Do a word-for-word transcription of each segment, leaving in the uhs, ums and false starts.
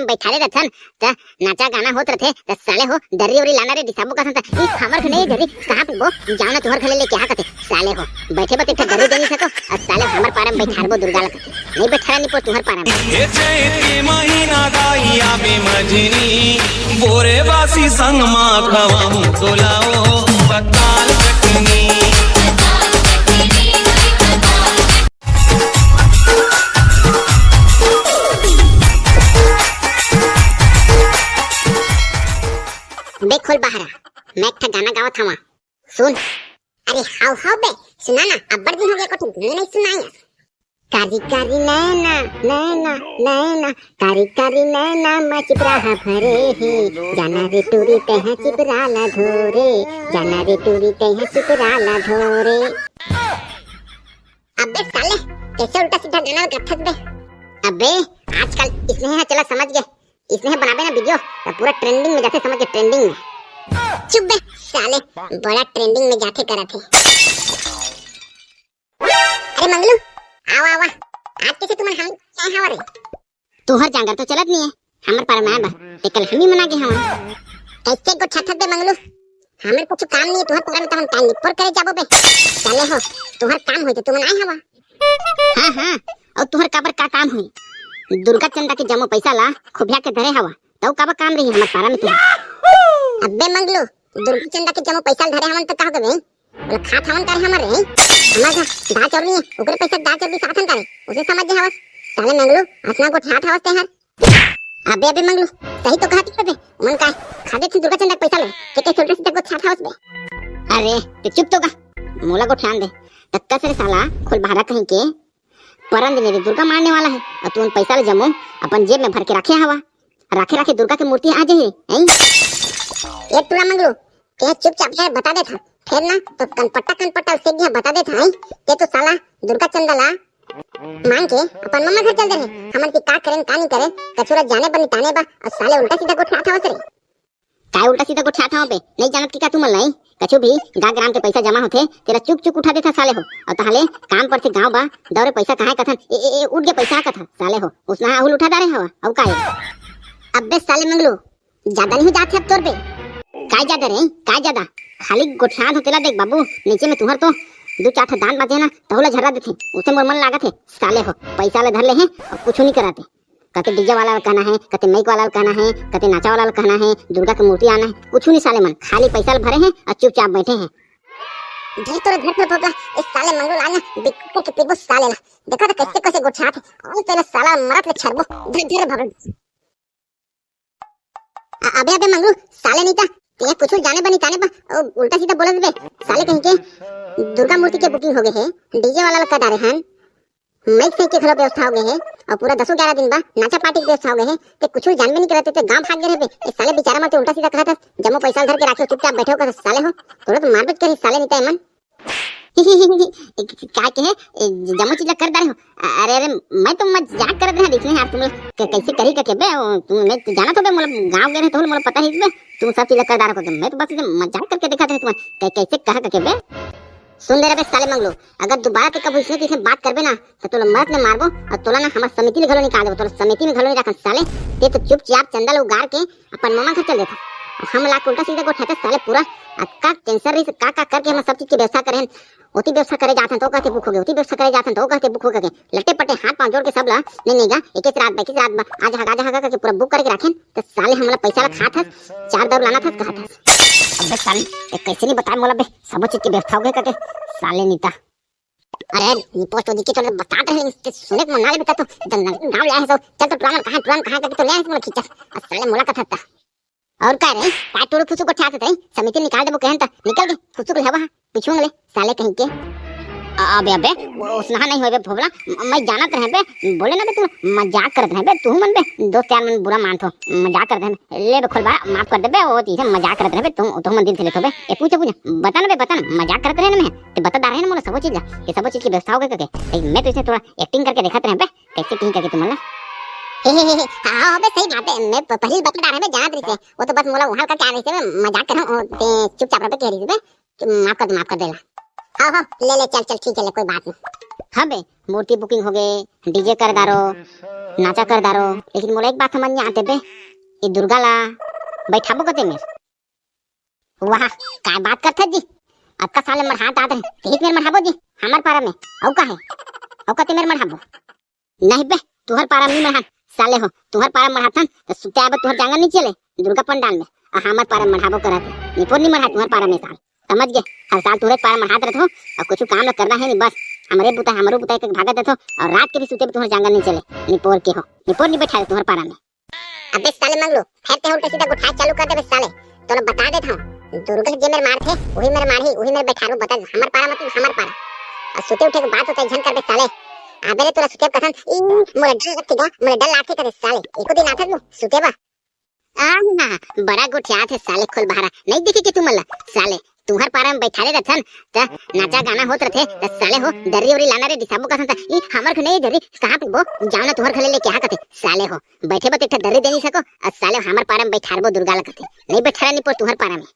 बइठाले रथन, त नाचा गाना होत रथे, त साले हो, दर्री उर्री लाना रे, डिसाबो कथन, त ई हमर घर नहीं दर्री, कहाँ पे वो, जाओ ना तुहर घर ले लेके आ कथे, साले हो, बइठे बइठे एक ठा दर्री दे नहीं सको, अउ साले हमर पारा में बइठारबो दुर्गा ला कथे, नहीं बइठारा नहीं पो तुहर पारा में। ए चैत के महीना दाई आबे मजनी, बोरे बासी संग मा खवाहूं तोला ओ बताल चटनी। देख खोल बहारा, मैं एक ठा गाना गावत हवा, सुन। अरे हाव हाव बे, सुना ना, अब्बड़ दिन हो गया कोठी गाना नहीं सुनाया। कारी कारी नैना, नैना, नैना, कारी कारी नैना मा चिपरा हा भरे हे, जाना रे टूरी तैहा चिपरा ला धोरे, जाना रे टूरी तैहा चिपरा ला धोरे। अबे साले, कैसे उल्टा सीधा गाना गाथस बे? अबे, आजकल इसने हा चला समझ गए, इसने हा बनाबे ना वीडियो, तो पूरा ट्रेंडिंग में जाथे समझ के ट्रेंडिंग में। चुप बे साले, बड़ा ट्रेंडिंग में जाथे करत हे। अरे मंगलू, आवा आवा, आज कैसे तुमन हम क्या हवा रे? तुहर जांगर तो चलत नहीं है, हमर पारा में आए बा, ते कल हम ही मना के हवन। कैसे गोठियाथस बे मंगलू? हमर कुछ काम नहीं है, तुहर पारा में तो हम टाइम निपोर करे जाबो बे। चले हो, तुहर काम होई तो तुमन आए हवा। हाँ हाँ, अउ तुहर काबर का काम होई? दुर्गा चंदा के जम्मो पैसा ला खुबिया के धरे हवा, तउ काबर काम रही हमर पारा में तुहर? अबे मंगलू, दुर्गा चंदा के जम्मो पैसा ला धरे हवन त का हो गए? ओला खात हवन करे हमर रे? हमर घर दाल चाउर नहीं है, ओकरे पैसा दाल चाउर बिसाथन करे, उसे समझ जे हवस। साले मंगलू, असना गोठियात हवस तेहर। अबे, अबे मंगलू, सही तो कहत हे बे। ओमन काय खा देथे दुर्गा चंदा के पैसा ले, के कैसे उल्टा सीधा गोठियात हवस बे? अरे, ते चुप तो गा, मोला गोठियान दे। त कस रे साला, खोल बहारा कहीं के, परन दिन रे दुर्गा मारने वाला है, अउ तुमन पैसा ले जम्मो अपन जेब में भर के रखे हवा। राखे राखे दुर्गा के मूर्ति आ जाही, हैं? ए टूरा मंगलू, ते चुपचाप हे बता देथा, फेर ना तो कनपट्टा कनपट्टा से दिया बता देथा, हैं? ते तो साला दुर्गा चंदा ला मांग के अपन मम्मा घर चल दे रहे। हमन के का करेन का नहीं करेन, कछुरा जाने बा निताने बा, अउ साले उल्टा सीधा गोठियात हवस रे। काय उल्टा सीधा गोठियात हवं बे? नहीं जानत कि का तुमन लाई? कछु भी गा ग्राम के पैसा जमा होथे, तेला चुक चुक उठा देथा साले हो। अउ तहाले काम पर से गांव बा, दौरे पैसा कहाँ कथन, ए, ए, ए, उठ गे पैसा कथा साले हो। उसना आहुल उठा डारे हवा, अउ काय? अबे साले मंगलू, ज्यादा नहीं हो जात हे अब तोर बे? काय ज्यादा रे, काय ज्यादा? खाली गोठियात हो तेला देख बाबू, नीचे में तुहर तो दू चार ठा दांत बाचे ना, तहु ला झर्रा देथे, उसे मोर मन लागत हे, साले हो, पैसा ला धर ले हे, अउ कुछु नहीं कराते। कते डीजे वाला ला कहना है, कते माइक वाला ला कहना है, कते नाचा वाला ला कहना है, दुर्गा के मूर्ति आना है, कुछु नहीं साले मन, खाली पैसा ला भरे हैं अउ चुपचाप बैठे हैं। धर तोरे धर तोरे भोपला, इस साले मंगलू ला ना, बिक्कू के पीबो साले ला, देखा तो कैसे कैसे गोठियात हे, अउ तेला साला मरत ले छरबो, धर धर भोपला। अ-, अबे, अबे मंगलू, साले नहीं ता, ते कुछ जाने बा नहीं ताने बा, ओ, उल्टा सीधा बोलत बे, साले कहीं के, दुर्गा मूर्ति के बुकिंग हो गए है, डीजे वाला लगा डारे हन, माइक साइक के घलो व्यवस्था हो गए है, अउ पूरा दसों ग्यारह दिन बा, नाचा पार्टी के व्यवस्था हो गए है, ते कुछ जानबे नहीं करते, ते गांव भाग गए रहे बे, ए साले बेचारा मत उल्टा सीधा कहत हस, जम्मो पैसा धर के राखे हो, चुपचाप बैठे हो, कहत साले हो, तोला तो मारबे करी साले नहीं ता मन। का कहे, ए, जम्मो चीज ला कर डारे हो। अरे, अरे, मैं तो मजाक करत रहे, इसने यार तुम लोग कै-, कैसे करी करके बे, ओ, तुम, मैं तो जानत हो बे, मोला गाँव गए रहे तो मोला पता ही बे, तुम सब चीज ला कर डारे हो, मैं तो बस इसे मजाक करके देखा था तुम्हें, कै-, कैसे कहा करके बे। सुन ले रे बे साले मंगलू, अगर दोबारा ते कभी इसने किसी बात करबे ना, तो तोला मरत में मारबो, अउ तोला ना हमर समिति ले घलो निकाल देबो, तोला समिति में घलो नहीं रखन साले, ते तो चुपचाप चंदा ला उगार के अपन ममा घर चल देता। हम ला उल्टा सीधा गोठियाते साले पूरा, अतका कैंसर रही, का का करके हम सब चीज के व्यवस्था करे हन। ओती व्यवस्था करे जाथन तो कहते बुक हो गए, ओती व्यवस्था करे जाथन तो कहते बुक हो गए। लट्टे पट्टे हाथ पांव जोड़ के सब ला, नहीं नहीं गा, एक एक रात बा, एक एक रात बा, आज हगा, आज हगा करके पूरा बुक करके राखेन, तो साले हमला पैसा ला खात हस, चार दारू लाना थस, कहत हस। अबे साले, ये कैसे नहीं बताए मोला बे, सबो चीज के व्यवस्था हो गए करके, साले नीता। अरे, निपोस तो दिखे तो बतात रहे, इसके सुने के मन ना ले बेटा तो, जब नंग-, गाँव ले आए हैं तो, चल तो टुरामन कहाँ, टुरामन कहाँ करके तो ले आए हैं मोला खींचा। अउ साले मोला कथता। अउ का रे, का टुरु फुसु गोठियात रहे, समिति निकाल देबो कहन त, निकल गे, फुसु के हवा, पिछुंग ले, साले कहीं के। अबे, अबे, वो उसनहा नहीं होबे भोबला, म-, मैं जानत रहे बे, बोले ना बे तू, मजाक करत रहे बे, तू मन बे, दोस्त यार मन बुरा मानथो, मजाक करत रहे बे, ले बे खोल बा, माफ कर दे बे, वो चीज है, मजाक करत रहे बे, तू, तू मन दिल से लेथो बे, ए पूछे पूछे, बता ना बे, बता ना, मजाक करत रहे ना मैं। ते बता डारे हे ना मोला सबो चीज ला, के सबो चीज के व्यवस्था हो गए करके। ए, मैं तो इसे थोड़ा एक्टिंग करके देखत रहे बे, कैसे कहीं करके तुमन ला। हे, हे, हे, हे, हाँ, हाँ, बे, सही बात है, मैं प-, पहले बता डारे बे, जानत रही से, वो तो बस मोला वहाँ करके आ रही से, मैं मजाक कर रहा हूँ, ते चुपचाप रह बे, कह रही से बे, कि माफ कर दे, माफ कर दे ला। हाँ, हाँ, ले, ले, चल, चल, ठीक है, ले, कोई बात नहीं। हाँ बे, मूर्ति booking हो गए, DJ कर डारो, नाचा कर डारो, लेकिन मोला एक बात समझ नहीं आते बे, ये दुर्गा ला बैठाबो कते मेर? वाह, काय बात करथे जी, अतका साल ले मरहात आत रहे, तेहिच मेर मरहाबो जी, हमर पारा में, अउ का है, अउ कते मेर मरहाबो? नहीं बे, तुहर पारा में नहीं मरहान, साले हो, तुहर पारा में मरहाथन, त सुते आबे तुहर जांगर नहीं चले, दुर्गा पंडाल में, आ हमर पारा में मरहाबो करत है, निपोर नहीं मरहा तुहर पारा में साल, समझ गे, हर साल तुहरे पारा में मरहात रहत हो, और कुछ काम ला करना है नहीं बस, हमरे बुता, हमरो बुता के भागत रहत हो, और रात के भी सुते पे तुहर जांगर नहीं चले, निपोर के हो, निपोर नहीं बैठा तुहर पारा में। अबे साले मंगलू, फेर ते उल्टा सीधा गोठाए चालू कर देबे साले। तोला बता देत हूँ, दुर्गा जे मेर मारथे, वही मेर मारही, वही मेर बैठारू बता, हमर पारा मतलब हमर पारा। और सुते उठे के बात होता है, झन करबे साले। अबे रे तोला सुते कथन, ई मोला डर लगथे गा, मोला डर लागथे करे साले। एको दिन आथस वो सुते बा। आ, बड़ा गोठियात है साले खोल बहारा। नहीं देखे के तुमन ला साले, तुहर पारा में बैठारे रथन, त नाचा गाना होत रथे, त साले हो, दर्री उर्री लाना रे, दिसाबो कथन, त ई हमर घर नहीं दर्री, कहाँ पे वो? जाओ ना तुहर घर ले लेके आ कथे, साले हो, बैठे बर तो एक ठा दर्री दे नहीं सको, और साले हो, हमर पारा में बैठारबो दुर्गा ला कथे, नहीं बैठारा निपोर तुहर पारा में।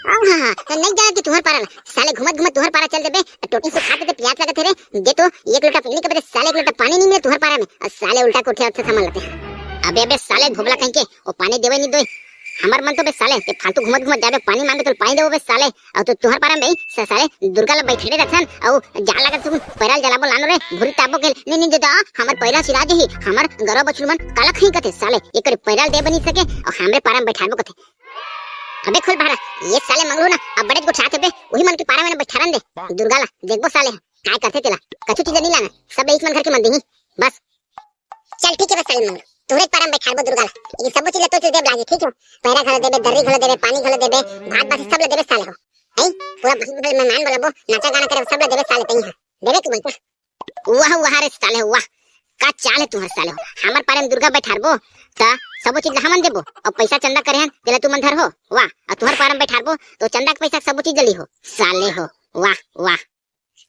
हाँ, हाँ, हाँ, तो नहीं जाना कि तुहर पारा ला, साले घूमत घूमत तुहर पारा चल देबे, टोटी से खा देते, प्यास लगत है रे, दे तो एक लोटा पानी के बदले साले एक लोटा पानी नहीं मिले तुहर पारा में, और साले उल्टा के उठे और समझ लेते हैं। अबे, अबे, साले भोबला कहीं के, वो पानी देवे नहीं दोई, हमर मन तो बे साले, ते फालतू घूमत घूमत जाबे, पानी मांगे तो पानी देबो बे साले, और तो तुहर पारा में बे, स-, साले, दुर्गा ला बैठे रथन, और जा लगत सुन, पैराल जलाबो लानो रे, भूरी ताबो के, नहीं, नहीं, दे दा, हमर पैरा सिरा दे ही, हमर गरवा बछरू मन काला खई कथे, साले, एक पैराल दे बनी सके, और हमरे पारा में बैठाबो कथे। अबे खोल बहारा, ये साले मंगलू ना, अब बड़े गोठियात हे बे, वही मन के पारा में ना बैठारन दे, दुर्गा ला, देखबो साले, काय करथे तेला, कछु चीज नहीं लाना, सब एक मन घर के मन देही, बस। चल ठीक है बे साले मंगलू, तुहरे पारा में बैठारबो दुर्गा ला, ये सबो चीज ला तो तू देब लागे, ठीक है? पैरा घलो देबे, दर्री घलो देबे, पानी घलो देबे, भात बासी सब ला देबे साले हो। हैं? पूरा भाई बगल में मान बोलाबो, नाचा गाना करे, सब ला देबे साले तई है। देबे तू भाई का? वाह, वाह रे साले, वाह। का चाल है तुहर साले हो। हमर पारा में दुर्गा बैठारबो, त सबो चीज ला हमन देबो। अब पैसा चंदा करे हन, तेला तुमन धर हो। वाह, और तुहर पारा में बैठारबो, तो चंदा के पैसा सबो चीज जली हो। साले हो, वाह, वाह।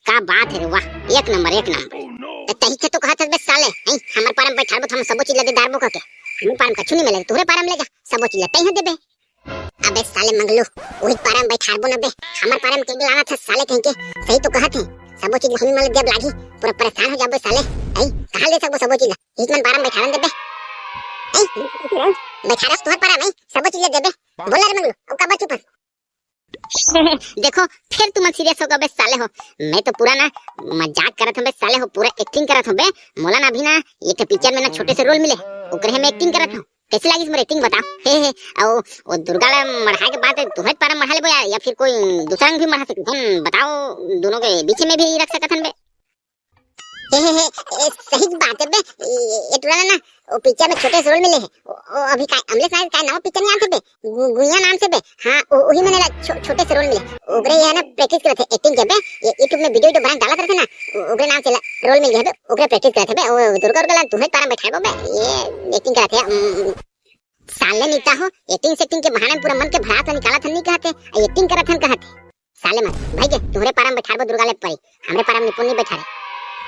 का बात है रे, वाह, एक नंबर, एक नंबर। त तही के तो कहत हस बे साले, हैं, हमर पारा में बैठारबो त हम सबो चीज ला दे डारबो कहके। हमर पारा में कछु नहीं मिले, तुहरे पारा में ले जा, सबो चीज ला तही देबे। अबे साले मंगलू, वही पारा में बैठारबो न बे, हमर पारा में के लाना था साले कहीं के, सही तो कहत है, सबो चीज ला हमी मन देब लागी, पूरा परेशान हो जाबो साले, हैं, कहाँ ले सकबो सबो चीज ला, एक मन पारा में बैठारन देबे, हैं, बैठारस तुहर पारा में, सबो चीज ला देबे, बोला रे मंगलू, अब का बात चुप है? देखो, फिर तुमन serious हो गए बे साले हो। मैं तो पूरा ना मजाक करत हूँ बे साले हो, पूरा acting करत हूँ बे। मोला ना अभी ना एक ठे picture में ना छोटे से role मिले, ओकरे में acting करत हूँ। कैसे लागिस मोर acting बताओ? हे, हे, अउ वो दुर्गा ला मढ़ाए के बाद तुहरे पारा मढ़ा लेबो या, या फिर कोई दूसरा भी मढ़ा सकते हैं? बताओ, दोनों के बीच में भी रख सकत हन बे। हे, हे, हे, ए, सही बात है बे। ए, ए टुरा ना, वो picture में छोटे से role मिले है। ओ, ओ, अभी का, अमलेश नायक का नवा picture नहीं आते बे, गु-, गुइया नाम से बे। हाँ, ओ, वही में ना छो-, छोटे से role मिले। ओकरे ये ना practice करत है acting के बे। ये YouTube में video, video बना डालत रहते ना, ओ-, ओकरे नाम से ला-, role मिल गया बे। ओकरे practice करत है बे। ओ, दुर्गा, दुर्गा ला तुहरे पारा में बैठाबो बे। ये acting करत है। उम, साले नीता हो, acting सेटिंग के बहाने में पूरा मन के भड़ास ला निकालत हन नहीं कहते, आ acting करत हन कहते। साले मन, भाई के, तुहरे पारा में बैठारबो दुर्गा ले परी, हमरे पारा में निपुण नहीं बैठारे।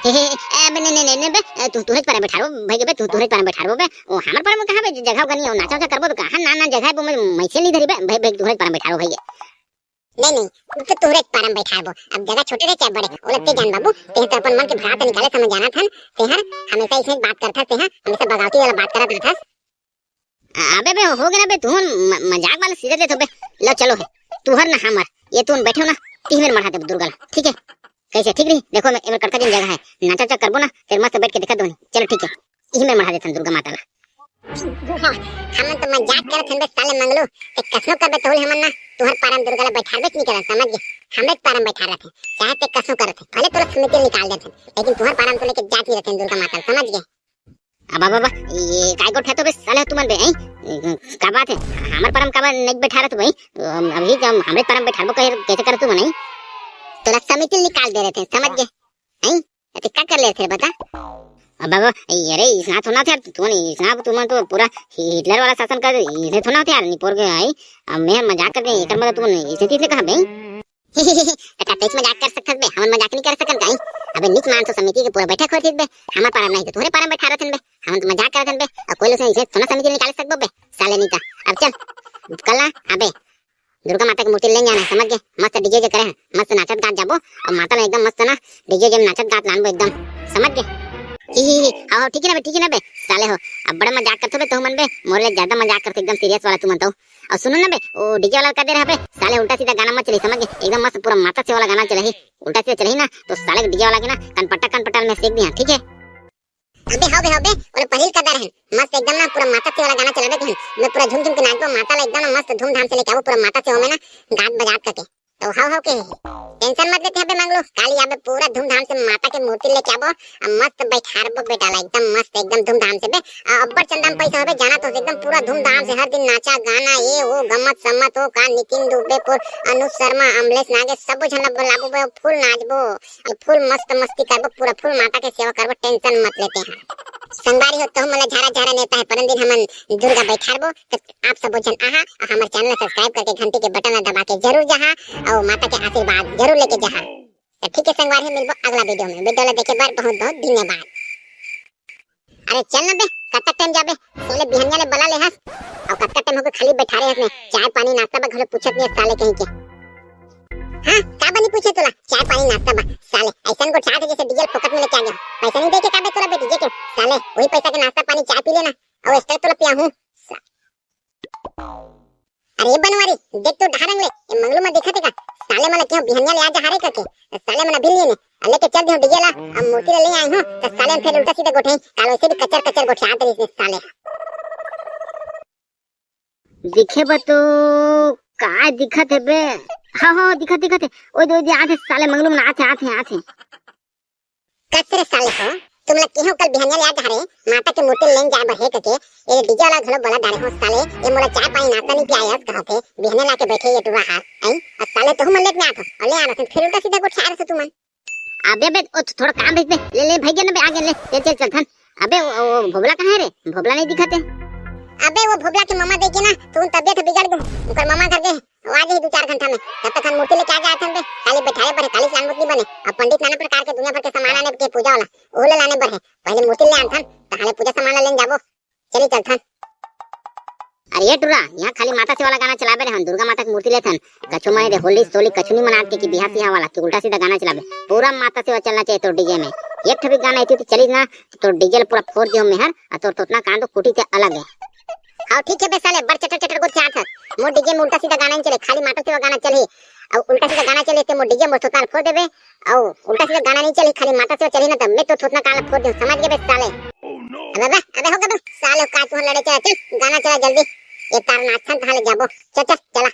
हे, हे, हे, ए, बे, नहीं, नहीं, नहीं, नहीं, बे, ए, तू, तुहरे पारा में बैठारबो, भाई के बे, तू, तुहरे पारा में बैठारबो बे, ओ, हमर पारा में कहाँ बे, जगह का नहीं हो, नाचा उचा करबो तो कहाँ, ना, ना, जगह है, वो मैं, मैं से नहीं धरी बे, भाई, भाई, तुहरे पारा में बैठारबो, भाई के। नहीं, नहीं, तो तुहरे पारा में बैठारबो, अब जगह छोटे रहे चाहे बड़े, वो लगते जान बाबू, ते तो अपन मन के भड़ास ला निकाले समझ जाना था, ते हर हमेशा इसने बात करता, ते हर हमेशा बगावती वाला बात करत रहता। अबे बे, हो गया ना बे, तुहन म-, मजाक वाला सीरियस लेथो बे। लो चलो है, तुहर ना हमर, ये तुहन बैठो ना, तिही मेर मढ़ा देबो दुर्गा ला, ठीक है? कैसे ठीक रही? देखो मैं, एबर कड़का जन जगह है, नाचा उचा करबो ना, फिर मस्त बैठ के देखा दोनी। चलो ठीक है, इही मेर मढ़ा देथन दुर्गा माता ला। हमन तो मजाक करत हन बे साले मंगलू, ते कसनो करबे तोले हमन ना, तुहर पारा में दुर्गा ला बैठारबे नहीं करन, समझ गे? हमरे पारा में बैठार रहते, चाहे ते कसनो करत है, भले तोला समिति निकाल देथन, लेकिन तुहर पारा में तो लेके जात नहीं रहते दुर्गा माता ला, समझ गे? अब, अब, अब, ये काय गोठियाथो बे साले तुमन बे, हैं? का बात है? हमर पारा में काबर नहीं बैठारत बे? अभी हम, हमरे पारा में बैठारबो कहे, कैसे करत तुमन, हैं? तोला समिति निकाल दे रहे थे, समझ गए? हैं? अरे का कर लेते बता? अब बाबा, ये रे, इसना थोड़ा थे यार, तुमन, इसना तुमन तो पूरा हिटलर वाला शासन कर, इसने थोड़ा थे यार, निपोर के, हैं? अब मैं मजाक करके, ये कर मतलब तुमन, इसने तीसने कहा बे? त का तेच मजाक कर सकत बे, हमन मजाक नहीं कर सकन काई? अबे नीच मानसो समिति के पूरा बैठक होत बे, हमर पारा में नहीं तो तोहरे पारा में बैठा रहथन बे, हमन तो मजाक करथन बे, और कोई लोग से इसे थोड़ा समिति निकाल सकबो बे, साले नहीं का। अब चल, कल ना, अबे, दुर्गा माता के मूर्ति लेन जाना हे, समझ गे? मस्त डीजे जे करे हे, मस्त नाचत गात जाबो, अउ माता ला एकदम मस्त ना डीजे जे में नाचत गात लानबो एकदम, समझ गे? ही, ही, ही, हाँ, हाँ, ठीक हे ना बे, ठीक हे ना बे, साले हो, अब बड़ा मजाक करथो बे तुमन बे, मोर ले ज्यादा मजाक करथो, एकदम सीरियस वाला तुमन तो। अउ सुनो ना बे, वो डीजे वाला का दे रहा बे, साले उल्टा सीधा गाना मत चलही, समझ गे? एकदम मस्त पूरा माता से वाला गाना चलही, उल्टा सीधा चलही ना, तो साले डीजे वाला के ना कनपट्टा, कनपट्टा में सेक दिहा, ठीक हे? अबे हव बे, हव बे, ओला पहिली कदा रहेन। मस्त एकदम ना पूरा माता से वाला गाना चलाबे कहेन। मैं पूरा झूम झूम के नाचबो, माता ला एकदम ना मस्त धूमधाम से लेके आबो पूरा माता से में ना गात बजात करके। तो हव हव के टेंशन मत लेते अबे मंगलू, काली आबे पूरा धूमधाम से माता के मूर्ति लेके आबो, आ मस्त बैठारबो बेटा ला एकदम मस्त एकदम धूमधाम से बे। आ अब्बड़ चंदा में पैसा होबे जाना तो एकदम पूरा धूमधाम से हर दिन नाचा गाना ये वो गम्मत सम्मत हो का नितिन दुबे पुर अनुज शर्मा अमलेश नागेश सब झन ला बुलाबो बे, फुल नाचबो। अउ फुल मस्त मस्ती करबो, पूरा फुल माता के सेवा करबो, टेंशन मत लेते हैं। संगवारी हो, तहु मन ला झारा झारा नेवता हे, परन दिन हमन दुर्गा बैठारबो, त आप सबो झन आहा, अउ हमर चैनल ला सब्सक्राइब करके घंटी के बटन ला दबा के जरूर जाहा, अउ माता के आशीर्वाद जरूर लेके जाहा। त ठीक हे संगवारी हो, मिलबो अगला वीडियो में। वीडियो ला देखे बर बहुत बहुत धन्यवाद। अरे चल ना बे, कतक टाइम जाबे? साले बिहनिया ले बला ले हस। अउ कतका टाइम होगे खाली बैठारे हस ने, चाय पानी नाश्ता बर घलो पूछत नइ हस साले कहीं के। हाँ, का बनी पूछे तोला? चाय पानी नाश्ता बर। साले अइसन गोठियात हे जइसे डीजल फोकट में लेके आ गे। पैसा नइ दे के का बे तोला बे डीजे के? साले वही पैसा के नाश्ता पानी चाय पी लेना, अउ एक्स्ट्रा तोला पियाहूँ। अरे बनवारी, देख तो डहार अंग ले, ए मंगलू म दिखत हे का? साले मन ला केहू बिहनिया ले आ जा हरे करके, त साले मन अभी लिए ने, आ लेके चल दिहूँ डीजे ला, अब मूर्ति ला ले आए हूँ, त साले मन फेर उल्टा सीधा गोठियाही, काल वइसे भी कचर कचर गोठियात रहिस ने साले। दिखे बर तो का दिखत हे बे? हाँ, हाँ, दिखत, दिखत हे, ओदे, ओदे आत हे साले मंगलू मन आत हे, आत हे, आत हे। कस रे साले हो, तुम ला केहू कल बिहनिया ले आ जा रे, माता के मूर्ति लेन जाए बर हे कके, ये डीजे वाला घलो बोला डारे हो साले, ये मोला चाय पानी नाश्ता नइ पियायस कहत हे, बिहनिया लाके बैठे ये टुरा हा, आई, अउ साले तहु मन लेट में आत हो, अउ ले आ रहे फिर उल्टा सीधा गोठिया रहे तुमन। अबे बे, ओ थोड़ा काम रहिस बे, ले, ले, भाई गे ना बे, आ गे, ले, चल, चल, चल, थन। अबे, वो, वो भोबला कहाँ हे रे? भोबला नइ दिखत हे। अबे, वो भोबला के ममा देखे ना, तो उन तबियत बिगड़ गे, ओकर ममा घर गे। वो आ जाही दू चार घंटा में, तब तक हम मूर्ति लेके आ जाए थन बे। काली बैठाए बर हे, काली से आनबो नइ बने। अब पंडित नाना प्रकार के दुनिया भर के सामान आने के पूजा वाला, ओहू ला लाने बर हे। पहले मूर्ति ले आन थन, तहाले पूजा सामान ला लेन जाबो। चली चल थन। अरे ये टुरा, यहाँ खाली माता से वाला गाना चलाबे रे, हम दुर्गा माता के मूर्ति लेथन। कछु मने रे होली सोली कछु नहीं मनात के कि बिहा सिहा वाला कि उल्टा सीधा गाना चलाबे। पूरा माता से वाला चलना चाहिए तोर डीजे में। एक ठो भी गाना एती तो चली ना, तो तोर डीजे ला पूरा फोड़ दियो मेहर, आ तोर तोतना कान तो फूटी ते अलग है। हाँ ठीक है बे साले, बड़ चटर चटर गोठियात हस। मोर डीजे में उल्टा सीधा गाना नइ चले, खाली माता सेवा गाना चलही। अउ उल्टा सीधा गाना चले ते मोर डीजे मोर तोतना ल फोड़ देबे। अउ उल्टा सीधा गाना नइ चलही, खाली माता सेवा चलही ना, त मैं तोर तोतना कान ल फोड़ देहूँ, समझ गे बे साले। अबे बे, अबे हो गे बे साले, का तू लड़े चला, चल गाना चला जल्दी। ये तार नाचन तहां ले जाबो, चल चल चला।